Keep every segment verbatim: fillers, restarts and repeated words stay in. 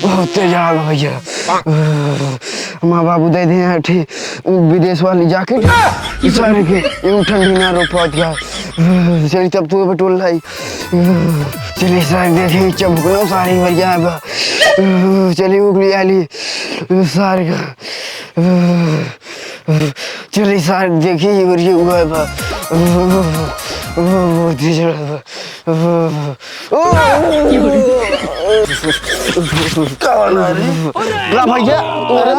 बहुत तेज आग भैया। हमार बाबू दे दे हैं ठी-, विदेश वाली जैकेट। ई सारे के एगो ठंडी ना रोक पावत बा। चली तब तू बटोल लाई। चली सारे देखे चमकनो सारी भैया बा। चली उगली आली सारे का। चली सारे देखी और ये हुआ बा। बहुत ही जड़ा बा। कौन है रे? ला भैया। अरे,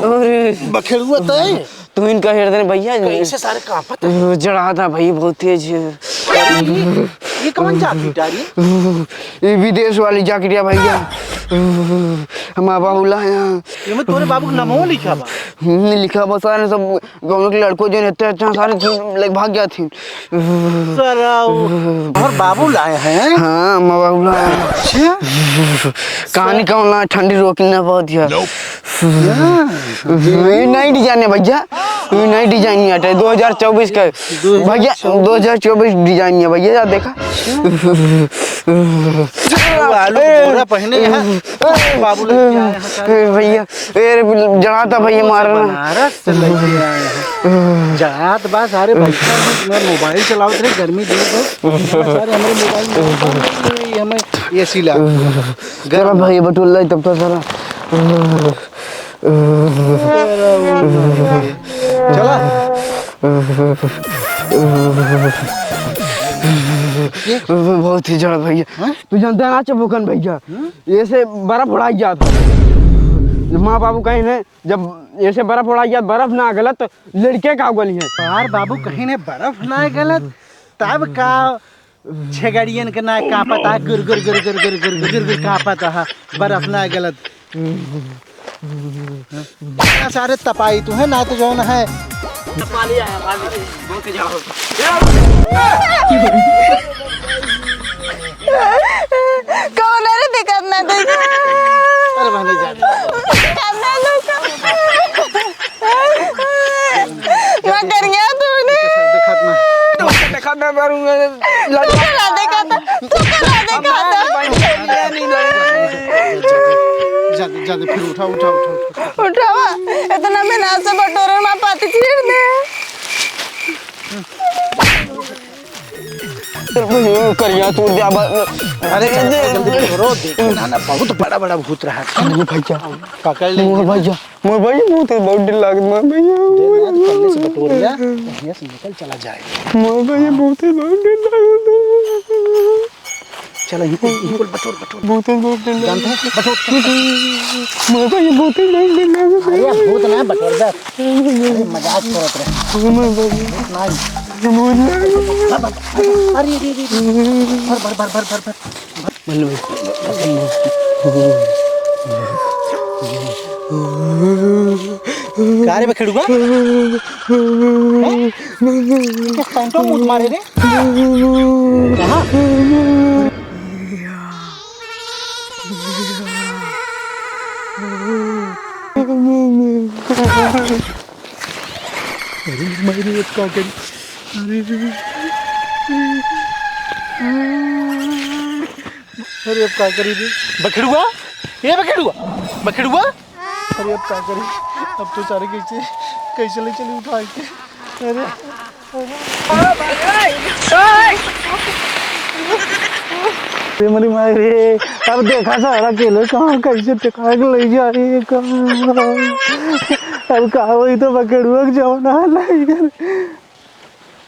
अरे। बखेड़ुआ तय? तू इनका हेर देने भैया। कैसे सारे कांपत है? जड़ा था भाई, बहुत तेज है। ये, ये कौन जाति डारी? ये विदेश वाली जैकेट है भैया। हमार बाबू लाया। ये में तोरे बाबू के नामो लिखा बा? हम्म, लिखा बा सारे सब। गाँव के लड़को जो रहते हैं, सारे लाइक भाग गया थी। सारा वो और बाबू लाए हैं? हाँ, हमार बाबू लाए हैं। अच्छा। कहानी कौन ला? ठंडी रोकी ना बहुत यार। ये नई डिजाइन है भैया, ये नई डिजाइन नहीं हटे, दो हज़ार चउबीस का। भैया, दो हज़ार चउबीस डिजाइन है भैया, यार देखा। आलू बोरा पहने हैं। बाबू लेके आए हैं सारे। ए भैया, ए रे, जड़ाता भैया, मार ना। बनारस से लेके आए हैं। जड़ात बा सारे, बैठा है, मैं मोबाइल चलावत रहे, गर्मी दिन को। सारे हमारे मोबाइल में, ये हमें एसी ला। जरा भाई, बटुल्ला तब तो सारा। चला। बहुत ही जड़ भैया। हाँ? तू जानता है ना चबुकन भैया, हम्म? ये से बर्फ उड़ाई जात है। माँ बाबू कहीं ने, जब ये से बर्फ उड़ाई जात, बर्फ ना गलत तो लड़के का गली है। यार बाबू कहीं ने बर्फ ना गलत, तब का छेगड़ियन के ना कांपत है, गुर गुर गुर गुर कांपत है, बर्फ ना गलत। हाँ, सारे तपाई तू है ना, तो जौन है। तपा लिया है, भाभी, बहुत ही जाओ। कौन है रे? देखत ना, देखत। अरे, बहने जा। देखत ना, देखत। मैं कर गया तूने। देखत ना। देखत ना, करूँगा। तू करा देखा था, तू करा देखा था। जा दे, जा दे, फिर उठा, उठा, उठा, उठा। उठावा, इतना में ना से बटोरे माँ पाती चीर दे। करिया तू दे अब। अरे, जल्दी, जल्दी बटोरो, देख ना, ना, बहुत बड़ा, बड़ा भूत रहा है। अरे भैया, पकड़ ले। मोर भैया, मोर भैया, बहुत, बहुत डर लागत बा भैया। डर ना, पहले से बटोर लिया, बढ़िया से निकल चला जाए। मोर भैया, बहुत, बहुत डर लागत बा। चला, इनको, इनको बटोर, बटोर। बहुत, बहुत डर लागत। जानते हैं? बटोर। मोर भैया, बहुत, बहुत डर लागत बा। अरे, भूत ना, बटोर दे। अरे, मजाक करत रहे। मोर भैया। भूत ना। मोर भैया। अरे, अरे, अरे, अरे। भर, भर, भर, भर, भर, भर। का रे बखेड़ुआ? हैं? ये पैंटो मूत मारे रे? कहाँ? अरे माई रे, अब का करी? अरे रे। अरे अब का करी रे? बखेड़ुआ? ए बखेड़ुआ? बखेड़ुआ? अरे अब का करी? अब तो सारे कैसे, कैसे ले चली उठा के? अरे, अरे। अरे मरी माई रे, अब देखा सारा अकेले कहाँ कैसे टिका के ले जाए कहाँ? अब का होई तो बखेड़ुआ के जौन हाल है।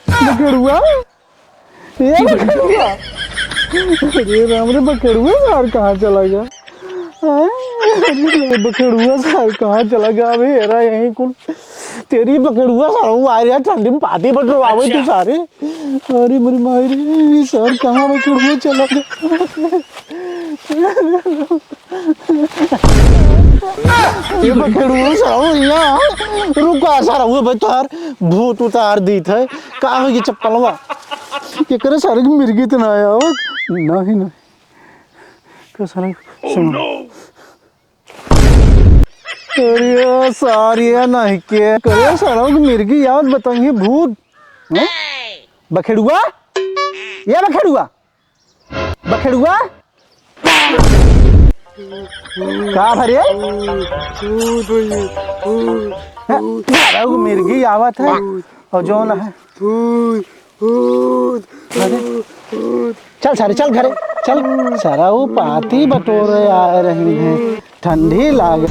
बखेड़ुआ? ये बखेड़ुआ? अरे राम रे, बखेड़ुआ सार कहाँ चला गया? हाँ? अरे बखेड़ुआ सार कहाँ चला गया? अबे हेरा यहीं कुल। तेरी बखेड़ुआ सार, वो आ रहा ठंडी में पाती बटोरवावे तू सारे। अरे मेरी माई रे, ये सार कहाँ बखेड़ुआ चला गया? ये बखेड़ुआ सार, यहाँ रुका सार, वो भाई तोहार भूत उतार दीत है। का हो ये चप्पलवा? एकरे सारे के मिर्गी त ना आवत। नहीं, नहीं। का सारे सुनो। अरे सारी नहीं के, करे सरऊ के मिर्गी आवत, बताइए भूत। हैं? बखेड़ुआ, ये बखेड़ुआ, बखेड़ुआ, का भरे? भूत भैया, भूत, हैं? भूत, सरऊ के मिर्गी आवत है। भूत, और जौन है भूत, भूत, अरे, भूत। चल सारे, चल घरे, चल। सरऊ पाती बटोरे आ रही हैं, ठंडी लाग।